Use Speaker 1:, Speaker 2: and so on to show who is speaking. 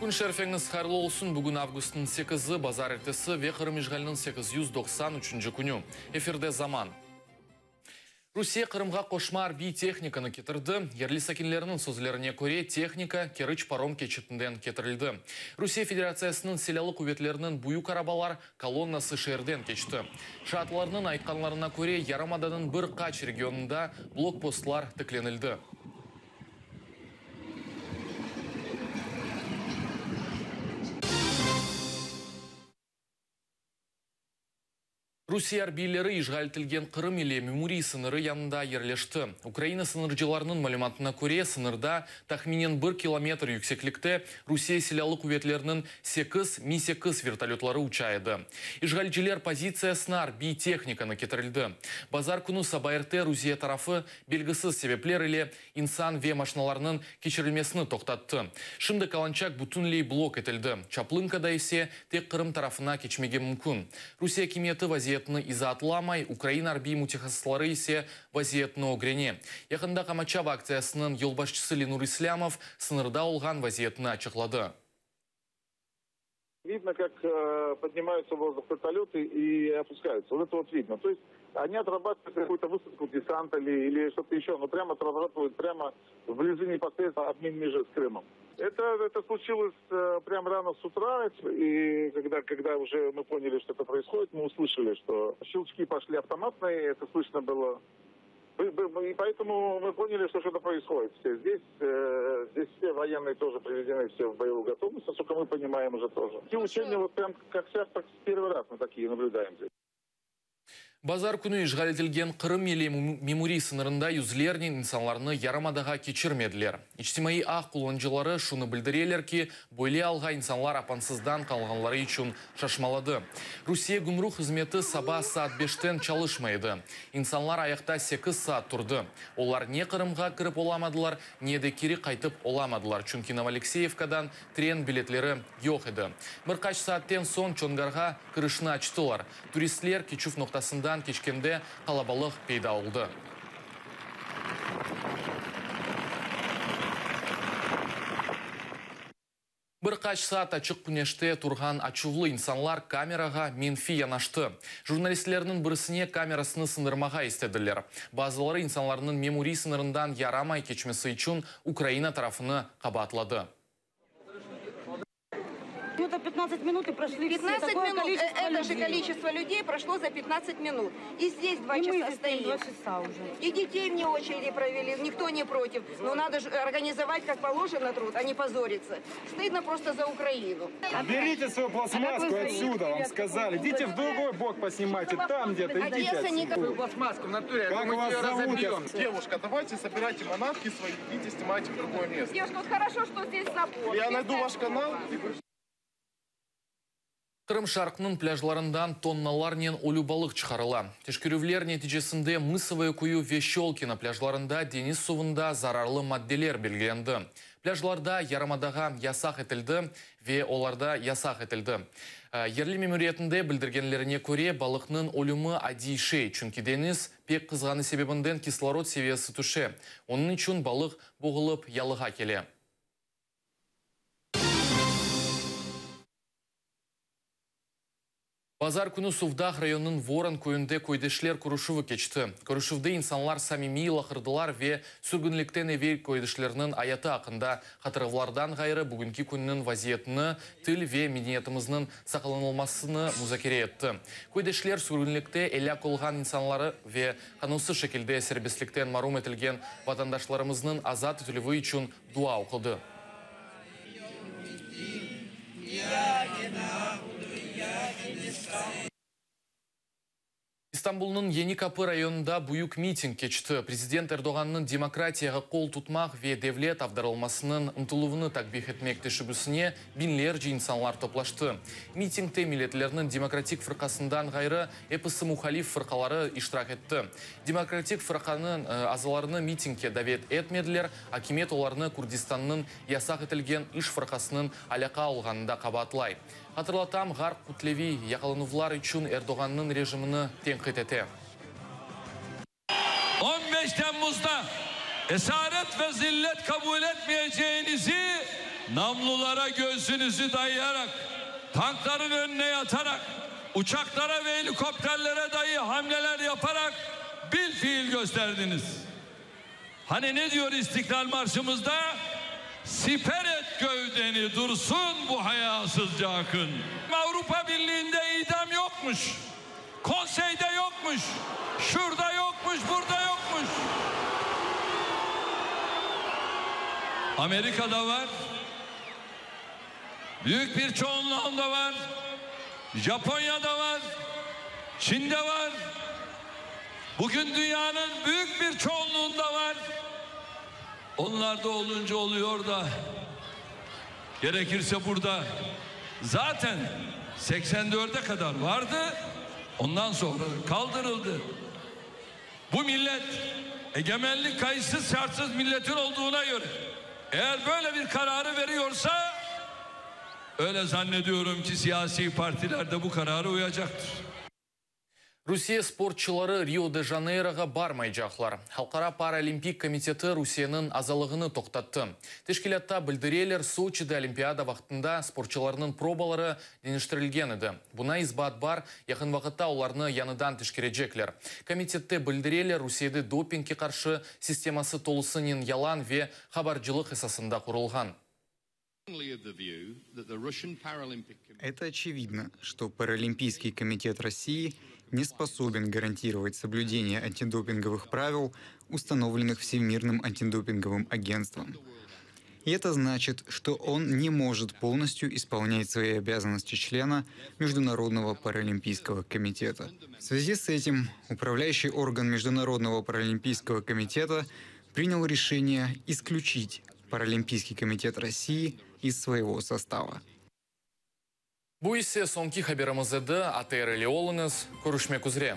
Speaker 1: Kün şerifeñiz hayırlı olsun! Bugün avgustnıñ sekizi, bazarertesi ve Qırım işğaliniñ 893-nci künü. Efirde Zaman. Rusiye Qırımğa qoşma arbiy tehnikanı ketirdi. Yerli sakinlerniñ sözlerine köre, tehnika Keriç parom keçitinden ketirildi. Rusiye Federatsiyasınıñ Silâlı quvetleriniñ büyük arabalar kolonnası şeerden keçti. Şaatlarnıñ aytqanlarına köre, yarımadanıñ bir qaç regionında blokpostlar tiklenildi. Rusiye arbiyleri işğal etilgen Qırım ile memuriy sıñırı yanında yerleşti. Ukraina sıñırcılarınıñ malümatına köre, sıñırda tahminen bir kilometr yükseklikte Rusiye Silâlı quvetleriniñ sekiz Mi-sekiz vertolötları uça edi. İşğalciler pozitsiyasına arbiy tehnikanı ketirildi. Bazar künü saba erte Rusiye tarafı belgisiz sebepler ile İnsan ve maşinalarnıñ keçirilmesini toqtattı. Şimdi Kalançak bütünley blok etildi, Çaplınkada ise tek Qırım tarafına keçmege mümkün. Rusiye akimiyeti vaziyetni izaatlamay, Ukraina arbiy mütehassısları ise vaziyetni ögrene. Yaqında qamaçav aktsiyasınıñ yolbaşçısı Lenur İslâmov sıñırda olğan vaziyetni açıqladı.
Speaker 2: Видно, как поднимаются в воздух вертолеты и опускаются. Вот это вот видно. То есть они отрабатывают какую-то высадку десанта или, или что-то еще, но прямо отрабатывают прямо вблизи непосредственно от Минмежи с Крымом. Это, это случилось прямо рано с утра, и когда, когда уже мы поняли, что это происходит, мы услышали, что щелчки пошли автоматные, это слышно было и поэтому мы поняли, что что-то происходит. Здесь, здесь все военные тоже приведены все в боевую готовность, насколько мы понимаем уже тоже. Те учения вот прям как сейчас, так первый раз мы такие наблюдаем здесь.
Speaker 1: Bazar künü işğal etilgen Qırım ile memuriy sıñırında yüzlernen insanlarnı yarımadağa keçirmediler. İçtimaiy ağ qullanıcıları şunı bildireler ki, böyle alğa insanlar apansızdan qalğanları içün şaşmaladı. Rusiye gümrük hızmeti saba saat beşten çalışmay edi. İnsanlar ayaqta sekiz saat turdı. Olar ne Qırımğa kirip olamadılar, ne de keri qaytıp olamadılar, çünki Novoalekseyevkadan tren biletleri yoq edi. Bir qaç saatten soñ Çongarğa kirişni açtılar. Turistler keçüv noqtasından keçkende qalabalıq peyda oldı. Bir qaç saat açıq küneşte turğan açuvlı insanlar kamerağa menfiy yanaştı. Jurnalistlerniñ birisine kamerasını sındırmağa istediler. Bazıları insanlarnıñ memuriy sıñırından yaramay keçmesi içün Ukraina tarafını qabaatladı.
Speaker 3: Это 15 минут и прошли все.
Speaker 4: 15
Speaker 3: Такое
Speaker 4: минут.
Speaker 3: количество
Speaker 4: Это же
Speaker 3: людей.
Speaker 4: количество людей прошло за 15 минут. И здесь два
Speaker 3: И мы
Speaker 4: часа
Speaker 3: здесь стоим
Speaker 4: стоим.
Speaker 3: два часа уже.
Speaker 4: И детей вне очереди провели, никто не против. Но надо же организовать как положено труд, а не позориться. Стыдно просто за Украину.
Speaker 5: Берите свою пластмасску
Speaker 3: А как вы
Speaker 5: отсюда, вам сказали. Идите в другой бок поснимайте, там где-то, идите
Speaker 4: Одесса
Speaker 5: отсюда.
Speaker 4: никак...
Speaker 6: Пластмасску в натуре, я
Speaker 5: Как
Speaker 6: думаю,
Speaker 5: вас
Speaker 6: ее
Speaker 5: зовут?
Speaker 6: разобьем.
Speaker 7: Девушка, давайте собирайте манатки свои, идите снимайте в другое место.
Speaker 4: Девушка, вот хорошо, что здесь забор.
Speaker 7: Я найду ваш канал. и вы
Speaker 1: Qırım şarqınıñ plâjlarından tonnalarnen ölü balıq çıqarıla. Teşkerüvler neticesinde Mısovое köyü ve Şçolkino plâjlarında deñiz suvunda zararlı maddeler belgilendi. Plâjlarda yarımadağa yasaq etildi ve olarda yasaq etildi. Yerli memuriyetinde bildirgenlerine köre, balıqnıñ ölümi adiy şey, çünki deñiz pek qızğanı sebebinden kislorod seviyesi tüşe. Onıñ içün balıq boğulıp yalığa kele. Bazar künü Suvdağ rayonınıñ Voron köyünde köydeşler körüşüvi keçti. Körüşüvde insanlar samimiy laqırdılar ve sürgünlikten evel köydeşleriniñ ayatı aqqında hatırlavlardan ğayrı bugünki künniñ vaziyetini, til ve medeniyetimizniñ saqlanılmasını muzakere etti. Köydeşler sürgünlikte elâk olğan insanları ve qanunsız şekilde serbestlikten marum etilgen vatandaşlarımıznıñ azat etilüvi içün dua oqudı. İstanbulnıñ Yeni Kapı rayonında büyük miting keçti. Prezident Erdoğannıñ demokratiyağa qol tutmaq ve devlet avdarılmasınıñ ıntıluvını takbih etmek teşebbüsine biñlerce insanlar toplaştı. Mitingte Milletlerniñ demokratik fırqasından ğayrı episi muhalif fırqaları iştirak etti. Demokratik fırqanıñ azalarını mitingke davet etmediler, akimiyet olarnı Kurdistannıñ yasaq etilgen İş fırqasınıñ alâqa olğanında qabaatlay. Hatırlatam, Ğarp kütleviy yaqalanuvlar içün Erdoğannıñ rejimini tenqit ete.
Speaker 8: 15 Temmuzda esaret ve zillet qabul etmeyeceğinizi.
Speaker 6: Namlulara göğsünüzü dayayarak, tankların önüne yatarak, uçaklara ve helikopterlere dahi hamleler yaparak bilfiil gösterdiniz. Hani ne diyor İstiklal Marşımızda? Siper et gövdeni dursun bu hayasızca akın. Avrupa Birliği'nde idam yokmuş. Konseyde yokmuş. Şurada yokmuş, burada yokmuş. Amerika'da var. Büyük bir çoğunluğunda var. Japonya'da var. Çin'de var. Bugün dünyanın büyük bir çoğunluğunda var. Onlarda olunca oluyor da gerekirse burada zaten 84'e kadar vardı. Ondan sonra kaldırıldı. Bu millet egemenlik kayıtsız şartsız milletin olduğuna göre eğer böyle bir kararı veriyorsa öyle zannediyorum ki siyasi partiler de bu karara uyacaktır.
Speaker 1: Rusiye sportçuları Rio-de-Janeyroğa barmaycaqlar. Halqara Paralimpik komiteti Rusiyeniñ azalığını toqtattı. Teşkilâtta bildireler, Soçide Olimpiada vaqtında sportçularnıñ probaları deñiştirilgen edi. Buña isbat bar, yaqın vaqıtta olarnı yañıdan teşkerecekler. Komitette bildireler, Rusiyede dopingge qarşı sisteması tolusınen yalan ve qabarcılıq esasında qurulğan.
Speaker 8: Это очевидно, что Паралимпийский комитет России не способен гарантировать соблюдение антидопинговых правил, установленных Всемирным антидопинговым агентством. И это значит, что он не может полностью исполнять свои обязанности члена Международного паралимпийского комитета. В связи с этим управляющий орган Международного паралимпийского комитета принял решение исключить Паралимпийский комитет России из своего состава.
Speaker 1: Bu ise soñki haberimiz edi. ATR ile oluñız. Körüşmek üzre.